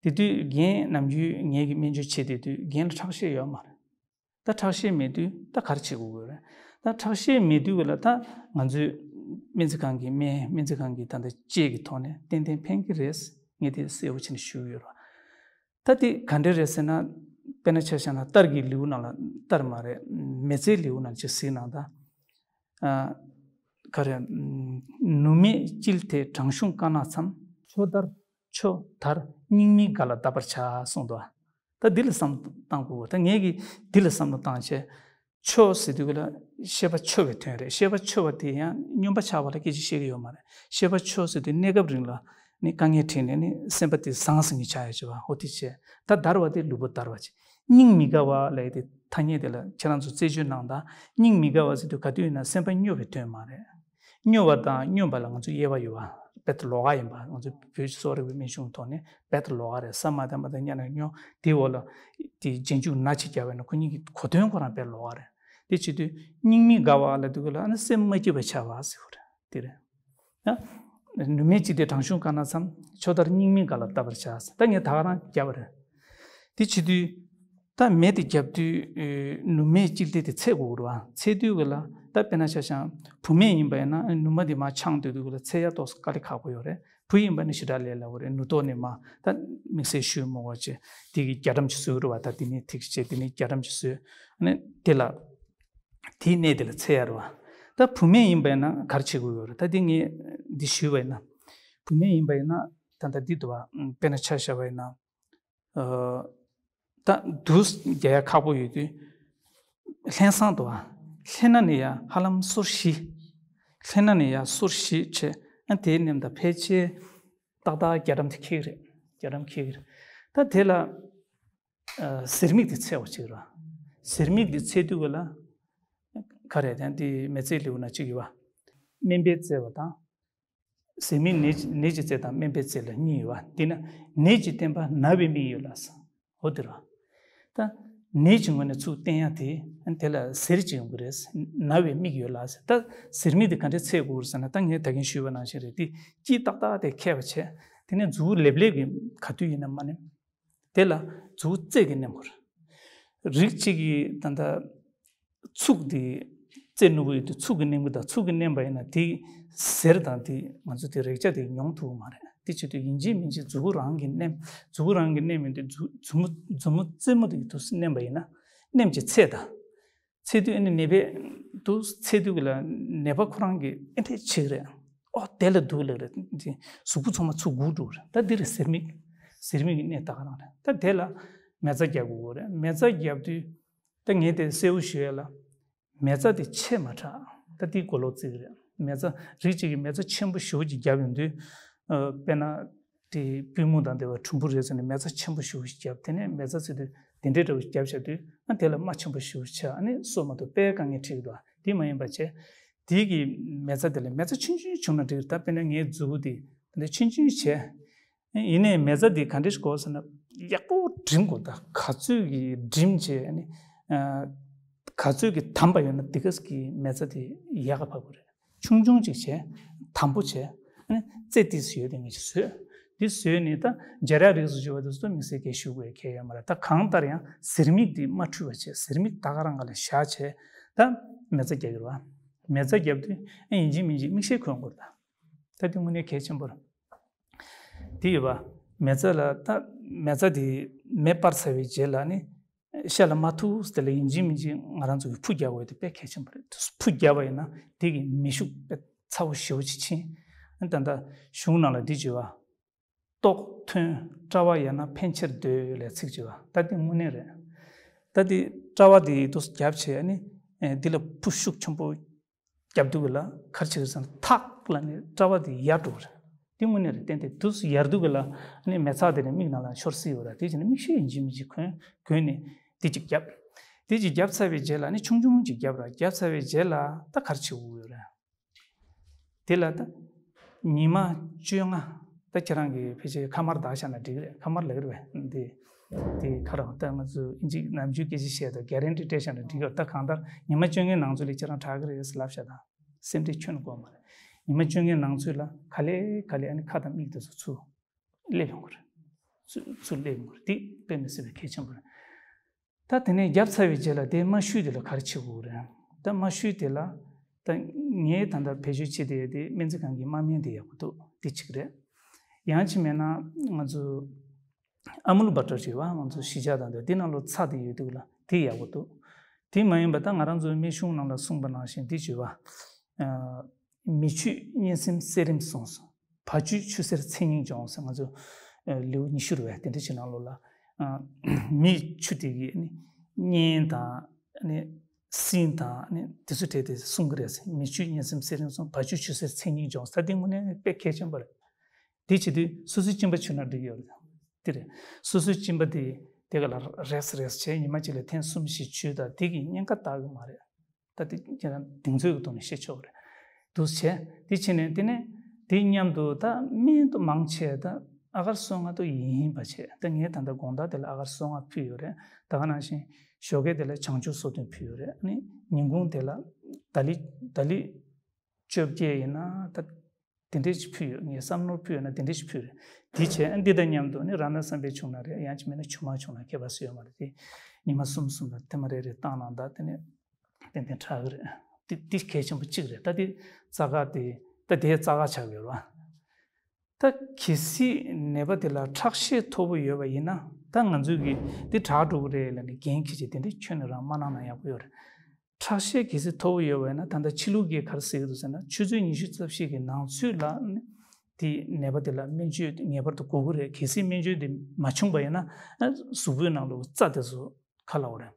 དེ་དུས་རྒན་ནམ་རྒྱུན་ངེད་ཀྱི་སྨན་བཅོས་བྱེད་བསྡད་དུས། རྒན་ལ་ཁྲག་ཤེད་ཡོད་མ་རེད། ད་ཁྲག་ཤེད་མེད་དུས་ད་ག་རེ་བྱེད་དགོས་ཀྱི་རེད། ད་ཁྲག་ཤེད་མེད་དུས་ཀྱི་ལ་ད་ང་ཚོའི་སྨན་རྩིས་ཁང་གི་སྨན། སྨན་རྩིས་ཁང་གི་ད་ལྟ་དཔྱད་ཀྱི་ཐོག་ནས་ཏན་ཏན་ཕན་གྱི་རེད། ངས་དེ་གསལ་པོ་བྱས་ནས་ཞུ་གི་ཡོད་རེད། ད་དེ་ག་འདྲ་རེད་ཟེར་ན། དཔེར་ན་ཆ་བཞག་ན། རྟར་གྱི་ལེའུ་ནང་ལ། རྟར་མ་རེད། མི་ཚེའི་ལེའུ་ནང་ཅིག་གཟིགས་ན་ད། ཨ། ག་རེ། ནུབ་མེད་དཀྱིལ་དེ་དྲང་གཞུང་དཀར་ནག་མཚམས། ཕྱོགས་མཐར། ཕྱོགས་མཐར་སྙིགས་མའི་དགའ་ལ་བརྡབ་པར་བྱ་གསུངས་འདུག་ད་འདི་ལ་བསམ་བཏང་དགོས། ད་ངས་ཀྱིས་འདི་ལ་བསམ་བློ་བཏང་བྱས། འཕྱོག་ཟེར་དུས་ཀྱི་ལ་ཤེས་པ་འཕྱོ་བའི་དོན་རེད། ཤེས་པ་འཕྱོ་བ་དེ་ཡང་སྨྱོན་པ་ཆགས་པ་ལ་སྐད་ཆ་བཤད་ཀྱི་ཡོད་མ་རེད། ཤེས་པ་འཕྱོ་ཟེར་དུས་གནས་སྐབས་རིང་ལ་ནི་དཀའ་ངལ་འཕྲད་ནས་ནི་སེམས་པ་དེ་ཟང་ཟིང་གི་ཆགས་ཡ་བྱེད་པ། འོ་དེ་བྱས། ད་འདར་བ་དེ་ལུས་པོ་འདར་བ་བྱས། སྙིགས་མི་དགའ་བ་ལབ་ཡ་དེ་ཐ་སྙད་དེ་ལ་ཁྱེད་རང་ཚོ་རྩད་གཅོད་གནང་དང་། སྙིགས་མི་དགའ་བ་ཟེར་དུས་ག་དུས་ཡིན་ན་སེམས་པ་སྨྱོ་བའི་དོན་མ་རེད། སྨྱོ་བ་དང་སྨྱོན་པ་ལ་ང་ཚོ་དབྱེ་བ་ཡོད་པ། རྦད་དེ་ལོགས་ཀ་ཡིན་པ། ང་ཚོ་བོད་ཀྱི་གསོ་བ་རིག་པའི་སྨན་གཞུང་ཐོག་ནས་རྦད་དེ་ལོགས་ཀ་རེད། ས་མ་བདེ་མ་བདེ་སྙམ་ནས་སྨྱོ། དེའི་འོག་ལ་དེ་རྗེས་འཇུག་ན་ཅིག་བརྒྱབ་པ་ཡིན་ན་ཁོ་གཉིས་ཀྱི་གོ་དོན་ཁོ་རང་རྦད་ལོགས་ཀ་རེད། དེ་བྱེད་དུས་སྙིགས་མའི་དགའ་བ་ལབ་དུས་ཀྱི་ལ་ཨ་ནི་སེམས་མ་སྐྱིད་པ་ཆགས་པ་ཟེར་བ་རེད། དེ་རེད། ཡང་། ནུབ་མེད་དཀྱིལ་དེ་དྲང་གཞུང་དཀར་ནག་མཚམས། ཕྱོགས་མཐར་སྙིགས་མའི་དགའ་ལ་བརྡབ་པར་བྱ། ད་ངས་ད་ག་རང་བརྒྱབ་པ་རེད། དེ་བྱེད་དུས། ད་མེ་དེ་བརྒྱབ་དུས། ཨེ། ནུབ་མེད་དཀྱིལ་དེ་དེ་ཚད་དགོས་རེད་བ། ཚད་དུས་ཀྱི་ལ་ད་དཔེར་ན་ཆ་བཞག་ན་བུད་མེད་ཡིན་པ་ཡིན་ན་ནུ་མ་དེ་མར་འཕྱང་སྡོད་དུས་ཀྱི་ལ་ཚད་ཡག་ཏོག་ཙམ་དཀའ་ལས་ཁག་པོ་ཡོད་རེད། བུ་ཡིན་པ་ནི་ཞེ་དྲག་ལས་སླ་པོ་རེད། ནུབ་ཐོག་ནས་མར་ད་དམིགས་བསལ་ཞུས་མོ་བ་བྱས། དེ་གི་རྒྱ་གྲམ་ཅིག་བཟོས་རེད་བ། ད་དེ་ནས་ཐིག་བྱས། དེ་ནས་རྒྱ་གྲམ་ཅིག་བཟོས། ཨ་ནི་དེ་ལ། དེའི་གནས་དེ་ལ་ཚད་ཡག་རེད་བ། ད་བུད་མེད་ཡིན་པ་ཡིན་ན་ག་རེ་བྱེད་དགོས་ཡོད་རེད། ད་དེ་ངས་འདི་ཞུས་པ་ཡིན་ན། བུད་མེད་ཡིན་པ་ཡིན་ན་ད་ལྟ་འདི་འདུག་བ། དཔེར་ན་ཆ་བཞག་པ་ཡིན་ན། ཨ། ད་དུས་རྒྱག་ཡ་ཁག་པོ་ཡོད་དུས། ལྷན་སྲང་དུ་བ། ལྷན་ན་ནི་ཡ་ཧ་ལམ་སོར་བཞི། ལྷན་ན་ནི་ཡ་སོར་བཞི་བྱས། ཨ། དེའི་མཉམ་དུ་ཕལ་ཆེར་ཏག་ཏག་རྒྱ་གྲམ་དེ་འཁེལ་གི་རེད། རྒྱ་གྲམ་འཁེལ་གི་རེད། ད་དེ་ལ། ཨ། ཟེར་མིག་དེ་ཚད་པ་ཅིག་རེད། ཟེར་མིག་དེ་ཚད་དུས་ཀྱི་ལ། ག་རེ་དེ་འདི་མི་ཚེའི་ལེའུ་ན་གཅིག་ཡོད་བ། སྨན་པའི་བརྩེ་བ་དང་། ཟེར་མིག་ནད་ཀྱི་ནད་ཀྱི་རྩེ་དང་སྨན་པའི་རྩེ་ལ་གཉིས་ཡོད་པ། དེས་ན་ནད་ཀྱི་བསྟན་པ་ན་བའི་མིག་ཡོད་ལ་ཟེར། འོ་དེ་རེད། ད་ནད་ཀྱི་ངོས་ནས་ཚུར་བསྟན་ཡ་དེ་དེ་ལ་ཟེར་གྱི་ཡོང་གི་རེད། ན་བའི་མིག་ཡོད་ལ་ཟེར། ད་ཟེར་མིག་དེ་ག་འདྲས་ཚད་དགོས་ཟེར་ན། ད་ངས་ད་གིན་ཞུས་པ་ནང་བཞིན་རེད། དེ་དཀྱིལ་ཏག་ཏག་དེ་འཁེལ་བ་བྱས། དེ་ནས་མཛུབ་ལེབ་ལེབ་ཀྱིས་ག་དུས་ཡིན་ན་མ་ནེམ། དེ་ལ་མཛུབ་རྩེ་གིས་མནན་དགོས་རེད། རིགས་གཅིག་གིས་ད་ལྟ་ཚུགས་དེ་རྩེ་ནོར་བུ་ཡོད་དུས་ཚུགས་ཀྱིས་མནན་གྱི། ད་ཚུགས་ཀྱིས་མནན་པ་ཡིན་ན་དེ་གཟེར་དང་དེ་ང་ཚོ་དེ་རེག་བྱ་དེ་མྱོང་ཐུབ་ཀྱི་མ་རེད། དེ་བྱེད་དུས་ཡིན་གཅིག་མིན་གཅིག་མཛུ་གུ་རང་གིས་མནན། མཛུ་གུ་རང་གིས་མནན་མི་འདུག་མཛུ་མཛུ་མོ་མཛུ་མོ་རྩེ་མོ་དེ་གིས་དུ་མནན་པ་ཡིན་ན། མནན་བྱས་ཚད་དང་། ཚད་དུས་ཨ་ནི་ནད་པས་དུ་ཚད་དུས་ཀྱི་ལ་ནད་པ་ཁོ་རང་གིས་ཨེ་འདྲས་བྱེད་ཀྱི་རེད། ཨོ་དེ་ལ་འདུག་ལབ་རེད། དེ་གཟུགས་པོ་ཚང་མ་ཚུར་སྒུར་འགྲོ་གི་རེད། ད་འདི་རེད་ཟེར་མིག་ཟེར་མིག་གི་གནས་ད་ག་རང་རེད། ད་དེ་ལ་མེ་བཙའ་རྒྱག་དགོས་རེད། མེ་བཙའ་རྒྱབ་དུས་ད་ངས་དེ་གསལ་པོ་ཞུ་ཡ་ལ། མེ་བཙའ་དེ་ཆེ་མ་དྲགས། ད་དེའི་གོ་ལོག་བརྩི་གི་རེད། མེ་བཙའ་རིགས་གཅིག་གིས་མེ་བཙའ་ཆེན་པོ་ཞེ་པོ་ཅིག་བརྒྱབ་ཡོང་དུས། ཨ་དཔེར་ན། དེ་པུས་མོ་དང་འདྲ་བའི་གྲུམ་བུ་རེད་ཟེར་ནས་མེ་བཙའ་ཆེན་པོ་ཞེ་པོ་ཞིག་བརྒྱབ། དེ་ནས་མེ་བཙའ་ཟེར་དུས་དེ་འདྲའི་འདྲ་བོ་ཞིག་བརྒྱབ་བཞག་དུས་ཨ་དེ་ལ་རྨ་ཆེན་པོ་ཞེ་པོ་ཞིག་ཆགས། ཨ་ནི་གསོ་མ་ཐུབ་པའི་དཀའ་ངལ་འཕྲད་ཀྱི་འདུག་དེ་མ་ཡིན་པ་བྱས། དེ་གི་མེ་བཙའ་དེ་ལ་མེ་བཙའ་ཆུང་ཆུང་བྱུང་ན་འགྲིག་རེད། ད་དཔེར་ན་ངའི་མཛུ་གུ་དེ་དེ་འདྲ་ཆུང་ཆུང་བྱས། ཡིན་ནའི་མེ་བཙའ་འདི་ག་འདྲ་ཞིག་དགོས་ཟེར་ན། ཡག་པོ་སྒྲིམ་དགོས། ད་ག་ཚོད་ཀྱིས་སྒྲིམ་བྱས་ནི། ཨ་ག་ཚོད་ཀྱིས་དམ་པ་ཡོད་ན་དེ་ག་གི་མེ་བཙའ་དེ་ཡག་ག་བབས་དགོས་རེད། ཆུང་ཆུང་ཅིག་བྱས། དམ་པོ་བྱས། ཨ་ནི་རྩེ་ཏིས་ཡོད་དེ་ངེས་ཅིག་བཟོས། འདི་བཟོས་ནས་ད་སྦྱར་ཡག་རིགས་སུ་འབྱོར་བ་དེ་ཚོ་དམིགས་བསལ་གྱི་ཞུ་དགོས་ཁེལ་ཡོད་མ་རེད། ད་གང་ལྟར་ཡང་ཟེར་མིག་འདི་མ་འཁྲུལ་བ་བྱས། ཟེར་མིག་ད་ག་རང་ག་ལ་བཞག་བྱས། ད་མེ་བཙའ་རྒྱག་གི་རེད་བ། མེ་བཙའ་རྒྱབ་དུས་ཨ་ཡིན་གཅིག་མིན་གཅིག་མིག་ཤེལ་གོན་དགོས་རེད། ད་ད་དེ་དངོས་གནས་གལ་ཆེན་པོ་རེད། དེ་ཡོད་པ། མེ་བཙའ་ལ་ད་མེ་བཙའ་དེ་མེ་སྤར་ཚར་བའི་རྗེས་ལ་ནི། ཤ་ལ་མ་ཐུག་དེ་ལ་ཡིན་གཅིག་མིན་གཅིག་ང་རང་ཚོ་གིས་ཕུ་རྒྱག་དགོས་དེ་དཔེ་གལ་ཆེན་པོ་རེད། ཕུ་རྒྱག་པ་ཡིན་ན་དེ་གི་མེ་ཤུགས་དཔེ་ཚ་བོ་ཞེ་པོ་ཅིག་ཕྱིན། ད་ལྟ་གཞུང་ནང་ལ་འདི་བརྗོད་པ། ལྟོགས་ཐོན་དཀྲ་བ་ཡལ་ན་ཕན་ཆེར་འདོད་ལས་ཚིག་བརྗོད་པ། ད་དེ་དངོས་གནས་རེད། ད་དེ་དཀྲ་བ་དེ་དུ་རྒྱབ་བྱས་ནི། འདི་ལ་ཕུ་ཤུགས་ཆེན་པོ། རྒྱབ་དུས་ཀྱི་ལ་གར་ཆེ་གི་སང་ཐག་ལ་ནི་དཀྲ་བ་དེ་ཡར་འགྲོ་བ་རེད། དེ་དངོས་གནས་རེད། ཏན་ཏན་དུས་སུ་ཡར་དུས་ཀྱི་ལ་ནི་མེ་ཚག་དེ་ནི་མིག་ནང་ལ་ཤོར་སྲིད་ཡོད་ར། དེ་བྱས་ནས་མིག་ཤེལ་ཡིན་གཅིག་མིན་གཅིག་གོན་གོན་ནས་དེ་གཅིག་བརྒྱབ། དེ་གཅིག་བརྒྱབ་ཚར་བའི་རྗེས་ལ་ནི་ཆུང་ཆུང་གཅིག་བརྒྱབ་ར། བརྒྱབ་ཚར་བའི་རྗེས་ལ་ད་གར་ཆེ་དགོས་ཡོད་རེད། དེ་ལ་ད་ཉི་མ་བཅོ་ལྔ། ད་ཁྱེད་རང་གིས་ཕལ་ཆེར་ཁ་མར་བརྡར་བཞག་ན་འགྲིག་རེད། ཁ་མར་ལབ་རེད་པས། འདི་དེ་ཁ་རོག་ད་ང་ཚོ་ཨིན་ཇི་ནམ་རྒྱུན་སྐད་ཆ་བཤད་དུས་གྷ་རན་ཊི་སྤྲད་བཞག་ན་འགྲིག་གི་རེད། ད་གང་ལྟར་ཉི་མ་བཅོ་ལྔའི་ནང་ཚུད་ལ་ཁྱེད་རང་དྲག་གི་རེད་ཟེར་ལབ་བཞག་དང་། སེམས་ཁྲལ་ཁྱོན་ནས་དགོས་མ་རེད། ཉི་མ་བཅོ་ལྔའི་ནང་ཚུད་ལ་ག་ལེ་ག་ལེ་ཨ་ནི་ཁ་དང་མིག་དེ་ཚོ་ཚུར་སླེབས་ཡོང་གི་རེད། ཚུར་ཚུར་སླེབས་ཡོང་གི་རེད། འདི་དཔེ་མི་སྲིད་པའི་གལ་ཆེན་པོ་རེད། ད་དེ་ནས་བརྒྱབ་ཚར་བའི་རྗེས་ལ་དེ་རྨ་ཤུལ་དེ་ལ་ག་རེ་བྱེད་དགོས་རེད། ད་རྨ་ཤུལ་དེ་ལ་ད་ངས་ད་ལྟ་བེད་སྤྱོད་བྱེད་བསྡད་ཡོད་དེ་སྨན་རྩིས་ཁང་གི་རྨ་སྨན་དེ་ཡག་པོ་འདུག་དེ་གཅིག་རེད། ཡང་གཅིག་མེད་ན་ང་ཚོ་ཨ་མུལ་བྷ་ཊར་བྱས་པ། ང་ཚོ་གཞིས་ཆགས་དང་དེ་ནང་ལོགས་ཚྭ་དེ་ཡོད་འདུག་ལ་དེ་ཡག་པོ་འདུག་དེ་མ་ཡིན་པ་ད་ང་རང་ཚོའི་སྨན་གཞུང་ནང་ལ་གསུངས་པ་ནང་བཞིན་དེ་བྱས་པ། མེ་བཅུད་གཉན་སྲིན་གསེར་རིམ་ཟུངས། བ་བཅུད་ཆུ་སེར་མཚན་ཉིད་སྦྱོང་ཟེར། ང་ཚོ་ལེའུ་ཉི་ཤུ་རེད་པས། དེ་འདྲ་ཞིག་ནང་ལོགས་ལ། མེའི་ཆུ་དེ་གིས་ནི་གཉན་དང་ནི་སྲིན་དང་ནི་དེ་ཚོ་བྲལ་ཏེ་གསུང་གི་རེད་ཟེར། མེ་བཅུད་གཉན་སྲིན་གསེར་རིམ་ཟུངས། བ་བཅུད་ཆུ་སེར་མཚན་ཉིད་སྦྱོང་ཟེར། དེ་དངོས་གནས་དཔེ་གལ་ཆེན་པོ་རེད། དེ་བྱེད་དུས་སོ་སོའི་གཅིན་པ་བཅུ་ན་འགྲིག་ཡོད་རེད། དེ་རེད། སོ་སོའི་གཅིན་པ་དེ་དེ་ག་ལ་རེས་རེས་བྱས་ཉི་མ་གཅིག་ལ་ཐེངས་གསུམ་བཞི་བཅུ་དང་དེ་གིས་གཉན་ཁ་བཏགས་གི་མ་རེད། ད་དེ་ཁྱེད་རང་གདེང་ཚོད་ཀྱི་ཐོག་ནས་བཤད་ཆོག་རེད། འདུག་བྱས་དེ་བྱས་ནས་དེ་ནས་དེ་མཉམ་དུ་ད་སྨན་དུ་མང་ཆེ་ད་ཨ་གར་སོ་ལྔ་དུ་ཡིན་པ་བྱས། ད་ངས་ད་ལྟ་དགོང་དག་དེ་ལ་ཨ་གར་སོ་ལྔ་ཕུལ་ཡོད་རེད། ད་ག་ནང་བཞིན་ཞོགས་ཀས་དེ་ལ་བྱང་ཆུབ་སོ་བདུན་ཕུལ་ཡོད་རེད། ཨ་ནི་ཉིན་གུང་དེ་ལ་ད་ལི་ད་ལི་བཅོ་བརྒྱད་ཡིན་ན་ད་དེ་འདྲས་ཅིག་ཕུལ་ཡོད། ངས་བསམ་མནོ་ཕུལ་ཡོད་ན་དེ་འདྲས་ཅིག་ཕུལ་རེད། དེ་བྱས་འདི་དང་མཉམ་དུ་ནི་རཏྣ་བསམ་འཕེལ་བྱུང་ན་རེད། ཡང་ཅིག་མིན་ན་ཆུ་མ་བྱུང་ན་ཁྱད་པར་ཟེར་ཡོད་མ་རེད། དེ་ཉི་མ་གསུམ་གསུམ་ལ་ཐེངས་མ་རེ་རེ་བཏང་ན་ད་དེ་ནས་ཏན་ཏན་དྲག་གི་རེད། དེ་དེ་གལ་ཆེན་པོ་གཅིག་རེད། ད་དེ་རྩ་འགག་དེ་ད་དེ་རྩ་འགག་ཆགས་ཡོད་རེད་བ། ད་གལ་སྲིད་ནད་པ་དེ་ལ་ཁྲག་ཤེད་མཐོ་པོ་ཡོད་པ་ཡིན་ན་ད་ང་ཚོས་ཀྱིས་དེ་དྲག་འགྲོ་གི་རེད་ལབ་ནས་འགན་འཁྱེར་བྱས་དེ་འདྲས་ཁྱོན་ནས་རང་མ་གནང་ན་ཡག་པོ་ཡོད་རེད། ཁྲག་ཤེད་གལ་སྲིད་མཐོ་པོ་ཡོད་པ་ཡིན་ན་ད་ལྟ་ཕྱི་ལུགས་ཀྱིས་ག་རེ་ཟེར་གྱི་འདུག་ཟེར་ན་ཆུ་ཚོད་ཉི་ཤུ་རྩ་བཞི་གི་ནང་ཚུད་ལ་ནི་དེ་ནད་པ་དེ་ལ་སྨན་བཅོས་ངེས་པར་དུ་དགོས་ཀྱི་རེད། གལ་སྲིད་སྨན་བཅོས་དེ་མ་བྱུང་པ་ཡིན་ན་གཟུགས་པོའི་ནང་ལ་རྩ་དེ་ཚོ་ག་ལབ་དགོས་རེད།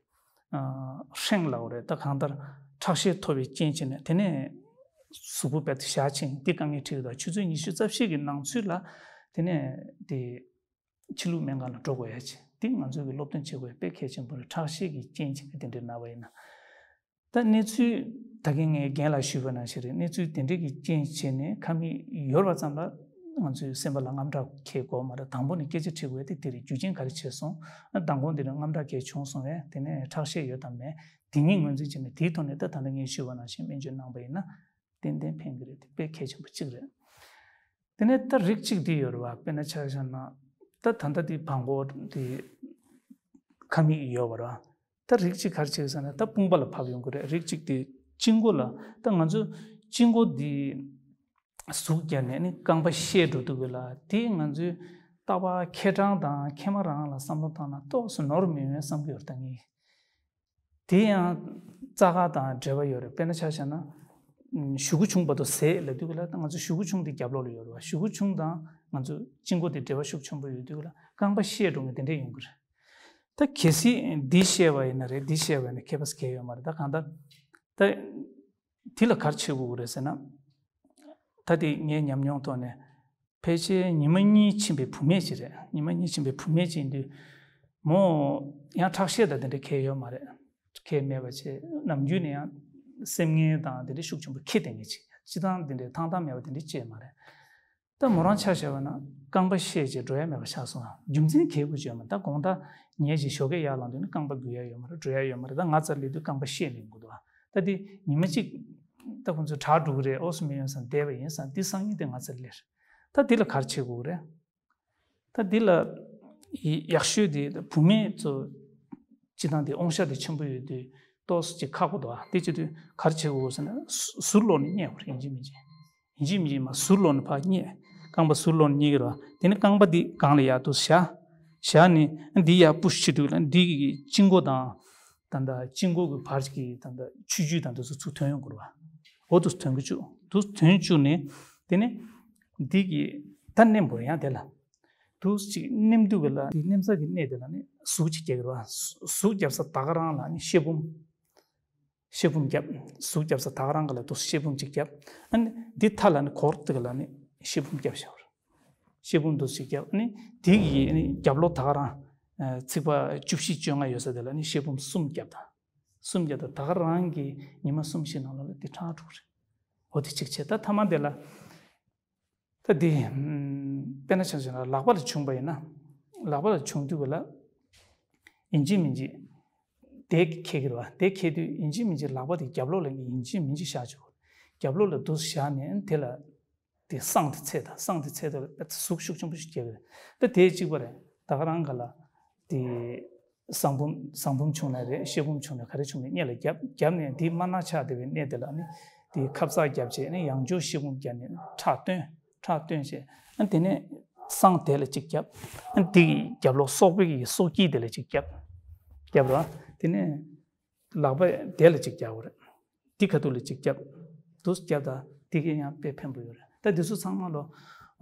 ཧྲེང་ལབ་དགོས་རེད། ད་གང་ལྟར་ཁྲག་ཤེད་མཐོ་བའི་རྐྱེན་བྱས་ནས་དེ་ནས་གཟུགས་པོ་རྦད་དེ་ཞར་ཕྱིན་དེ་དཀའ་ངལ་འཕྲད་ཀྱི་འདུག་ཆུ་ཚོད་ཉི་ཤུ་རྩ་བཞི་གི་ནང་ཚུད་ལ་དེ་ནས་དེ། ཕྱི་ལུགས་སྨན་ཁང་ལ་འགྲོ་དགོས་ཡ་ཆེ། འདི་ང་ཚོས་ཀྱི་སློབ་སྟོན་བྱེད་དགོས་དཔེ་གལ་ཆེན་པོ་རེད། ཁྲག་ཤེད་ཀྱི་རྐྱེན་བྱས་ནས་དེ་འདྲའི་ན་བ་ཡིན་ན། ད་གནས་ཚུལ་ད་གིན་ངས་རྒན་ལགས་ཞུས་པ་ནང་བཞིན་རེད། གནས་ཚུལ་དེ་འདྲའི་གི་རྐྱེན་བྱས་ནས་ཁ་མིག་ཡོར་བ་ཙམ་ལ་ང་ཚོའི་སེམས་པ་ལ་དངངས་སྐྲག་འཁེལ་དགོས་མ་རེད། དང་པོ་ནས་སྐད་ཆ་དྲི་དགོས་དེ་དེ་རེད། རྒྱུ་རྐྱེན་ག་རེ་བྱས་སོང་། ཨ་མདང་དགོང་དེ་རིང་དངངས་སྐྲག་གས་བྱུང་སོང་བས་དེ་ནས་ཁྲག་ཤེད་ཡོད་དམ་མེད་དེ་གཉིས་ངོས་འཛིན་བྱས་ནས་དེའི་ཐོག་ནས་ད་ད་ལྟ་ངས་ཞུས་པ་ནང་བཞིན་སྨན་བཅོས་གནང་པ་ཡིན་ན། ཏན་ཏན་ཕན་གྱི་རེད། དེ་དཔེ་གལ་ཆེན་པོ་གཅིག་རེད། དེ་ནས་ད་རིགས་གཅིག་འདི་ཡོད་རེད་བ། དཔེར་ན་ཆ་བཞག་ན་ད་ད་ལྟ་འདི་བྲང་ཁོག་འདི་ཁ་མིག་ཡོད་པ་རེད་བ། ད་རིགས་གཅིག་ག་རེ་བྱེད་ཟེར་ན་ད་དཔུང་པ་ལ་བབས་ཡོང་གི་རེད། རིགས་གཅིག་འདི་དཔྱི་མགོ་ལ། ད་ང་ཚོ་དཔྱི་མགོ་འདི་ ཟུག་བརྒྱབ་ནས་ནི་རྐང་པ་བཤལ་འགྲོ་འདུག་གི་ལ། དེ་ང་ཚོའི་ལྟ་བ་ཁེ་གྲང་དང་ཁེ་མ་རང་ལ་བསམ་བློ་བཏང་ན་ཏོག་ཙམ་ནོར་མི་ཡོང་བསམ་གྱི་ཡོད་རེད་ད་ངས། དེ་ཡང་རྩ་ཁ་དང་འབྲེལ་བ་ཡོད་རེད། དཔེར་ན་ཆ་བཞག་ན། ཨམ། གཞུ་གུ་ཆུང་བར་དུ་ཟད་ལབ་དུས་ལ་ད་ང་ཚོ་གཞུ་གུ་ཆུང་དེ་རྒྱབ་ལོགས་ལ་ཡོད་རེད་བ། གཞུ་གུ་ཆུང་དང་ང་ཚོ་དཔྱི་མགོ་དེ་འབྲེལ་བ་ཤུགས་ཆེན་པོ་ཡོད་དུས་ལ་རྐང་པ་བཤལ་འགྲོ་མཁན་དེ་འདྲས་ཡོང་གི་རེད། ད་གལ་སྲིད་འདི་བཤལ་བ་ཡིན་ན་རེད། འདི་བཤལ་བ་ཡིན་ན་ཁྱད་པར་གང་ཡང་ཡོད་མ་རེད། ད་གང་ལྟར་ད་དེ་ལ་ག་རེ་བྱེད་དགོས་ཀྱི་རེད་ཟེར་ན། ད་དེ་ངའི་ཉམས་མྱོང་ཐོག་ནས། ཕལ་ཆེར་ཉི་མ་གཉིས་ཕྱིན་པའི་བུད་མེད་ཅིག་རེད། ཉི་མ་གཉིས་ཕྱིན་པའི་བུད་མེད་ཅིག་ཡིན་དུས། མོ་ཡང་ཁྲག་ཤེད་དང་དེ་འདྲ་གང་ཡང་ཡོད་མ་རེད། གང་ཡང་མེད་པ་བྱས། ནམ་རྒྱུན་ནས་ཡང་སེམས་ངན་དང་དེ་འདྲ་ཤུགས་ཆེན་པོ་འཁྱེར་བསྡད་མཁན་ཅིག་སྤྱིར་བཏང་དེ་འདྲའི་ཐང་ཐང་མེད་པ་དེ་འདྲ་ཅིག་མ་རེད། ད་མོ་རང་ཆ་བཞག་པ་ན་རྐང་པ་བཤལ་བྱས་འགྲོ་ཡ་མེད་པ་ཆགས་སོང་ང་། རྒྱུ་མཚན་གང་ཡང་ཡོད་མ་རེད། ད་དགོང་དག་ཉལ་བྱས་ཞོགས་ཀས་ཡར་ལངས་དུས་ནི་རྐང་པ་འགུལ་ཡ་ཡོད་མ་རེད། འགྲོ་ཡ་ཡོད་མ་རེད། ད་ང་རྩར་སླེབས་དུས་རྐང་པ་བཤལ་ནས་འགྲོ་འདུག་ཨ། ད་དེ་ཉི་མ་གཅིག་ད་ཁོང་ཚོས་དྲག་འགྲོ་གི་རེད། འོ་སུ་མི་ཡོང་བསམ་བསྡད་པ་ཡིན་བསམ། དེ་སང་ཉིན་དེ་ང་རྩར་སླེབས། ད་འདི་ལ་ག་རེ་བྱེད་དགོས་རེད། ད་འདི་ལ་ཡག་ཤོས་དེ་བུད་མེད་ཚོ་སྤྱིར་བཏང་དེ་དབང་ཤུགས་དེ་ཆེན་པོ་ཡོད་དུས་ཏོག་ཙམ་ཅིག་ཁག་པོ་འདུག་ཨ། དེ་བྱེད་དུས་ག་རེ་བྱེད་དགོས་ཟེར་ན། ཟུར་ལོག་ནས་བསྙལ་དགོས་རེད། ཡིན་གཅིག་མིན་གཅིག་ཡིན་གཅིག་མིན་གཅིག་མར་ཟུར་ལོག་ནས་ཕར་བསྙལ། རྐང་པ་ཟུར་ལོག་ནས་བསྙལ་གྱི་རེད་བ། དེ་ནས་རྐང་པ་འདི་སྒང་ལ་ཡར་འདུག་སེ་བཞག་བཞག་ནས་འདི་ཡར་པུ་ཤི་བྱེད་དུས་ལ་འདི་གི་དཔྱི་མགོ་དང་། ད་ལྟ་དཔྱི་མགོ་གི་བར་གྱི་ད་ལྟ་ཆུ་རྒྱུས་དང་འདི་ཚོ་ཚུར་ཐོན་ཡོང་དགོས་རེད་བ། འོ་འདུག་སེ་ཐོན་གྱི་བཅུག་འདུག་སེ་ཐོན་བཅུག་ནས། དེ་ནས་འདི་གི་ད་མནན་དགོས་རེད། ཡང་དེ་ལ་འདུག་སེ་ཅིག་མནན་དུས་ག་ལ་འདི་མནན་ས་གི་གནས་དེ་ལ་ནི་ཟུག་ཅིག་རྒྱག་གི་རེད་བ། ཟུག་རྒྱབ་ས་ད་ག་རང་ལ་ནི་ཤེལ་བུམ། ཤེལ་བུམ་བརྒྱབ། ཟུག་རྒྱབ་ས་ད་ག་རང་ག་ལ་འདུག་སེ་ཤེལ་བུམ་ཅིག་བརྒྱབ། ཨ་ནི་འདི་མཐའ་ལ་ནི་གོར་དེ་ག་ལ་ནི་ཤེལ་བུམ་བརྒྱབ་བཞག་པ་རེད། ཤེལ་བུམ་འདུག་སེ་བརྒྱབ། ཨ་ནི་དེ་གི་ཨ་ནི་རྒྱབ་ལོགས་ད་ག་རང་། ཨ། ཚིགས་པ་བཅུ་བཞི་བཅོ་ལྔ་ཡོད་ས་དེ་ལ་ནི་ཤེལ་བུམ་གསུམ་བརྒྱབ་དང་། གསུམ་བརྒྱབ་དང་། ད་ག་རང་གི་ཉི་མ་གསུམ་བཞི་ནང་ལོགས་ལ་དེ་ཁྲག་འགྲོ་གི་རེད། འོ་དེ་གཅིག་བྱས། ད་མཐའ་མ་དེ་ལ། ད་འདི། ཨམ། དཔེར་ན་ཆ་བཞག་ན་ལག་པ་ལ་བྱུང་བ་ཡིན་ན། ལག་པ་ལ་བྱུང་དུས་ག་ལ། ཡིན་གཅིག་མིན་གཅིག་དེ་འཁྱེར་གྱི་རེད་བ། དེ་འཁྱེར་དུས་ཡིན་གཅིག་མིན་གཅིག་ལག་པ་དེ་རྒྱབ་ལོགས་ལ་ཡིན་གཅིག་མིན་གཅིག་བཞག་བཅུག་རྒྱབ་ལོགས་ལ་འདུག་སེ་བཞག་ནས་དེ་ལ། དེ་སྲང་དེ་ཚད་དང་། སྲང་དེ་ཚད་དུ་ལ་ཟུག་ཤུགས་ཆེན་པོ་ཞིག་རྒྱག་གི་རེད། ད་དེ་གཅིག་པ་རེད། ད་ག་རང་ག་ལ། དེ། ཟངས་བུམ། ཟངས་བུམ་བྱུང་ན་རེད། ཤེལ་བུམ་བྱུང་ན་ག་རེ་བྱུང་ན་སྔོན་ལ་བརྒྱབ། བརྒྱབ་ནས་དེ་དམར་ནག་ཆགས་བསྡད་པའི་གནས་དེ་ལ་ནི། དེ་ཁབ་གསག་བརྒྱབ་བྱས་ནས་ཡང་བསྐྱར་ཤེལ་བུམ་བརྒྱབ་ནས་ཁྲག་བཏོན། ཁྲག་བཏོན་བྱས། ཨ། དེ་ནས་སྲང་དེ་ལ་གཅིག་བརྒྱབ། ཨ། དེ་གི་རྒྱབ་ལོགས་སོག་པོའི་གི་སོག་དཀྱིལ་དེ་ལ་གཅིག་བརྒྱབ། བརྒྱབ་ར། དེ་ནས་ལག་པ་དེ་ལ་གཅིག་བརྒྱབ་པ་རེད། དེ་ཁ་ཐུག་ལ་གཅིག་བརྒྱབ། འདུག་སེ་བརྒྱབ་དང་། དེ་གི་ཡང་དཔེ་ཕན་པོ་ཡོད་རེད། ད་དེ་ཚོ་ཚང་མ་ལོ།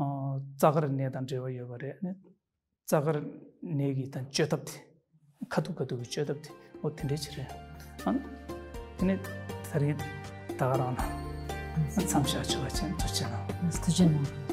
ཨ། རྩ་དཀར་ནད་དང་འབྲེལ་བ་ཡོད་པ་རེད། ཨ་ནི། རྩ་དཀར་ནད་ཀྱི་ད་བཅོས་ཐབས་དེ། ཁ་ཐུག་ཁ་ཐུག་གི་བཅོས་ཐབས་དེ། འོ་དེ་འདྲ་ཅིག་རེད། ཨ། དེ་ནས་ད་རེས་ད་ག་རང་ལ་མཚམས་བཞག་ཆོག་པ་བྱས། ཐུགས་རྗེ་གནང་། ཐུགས་རྗེ་གནང་།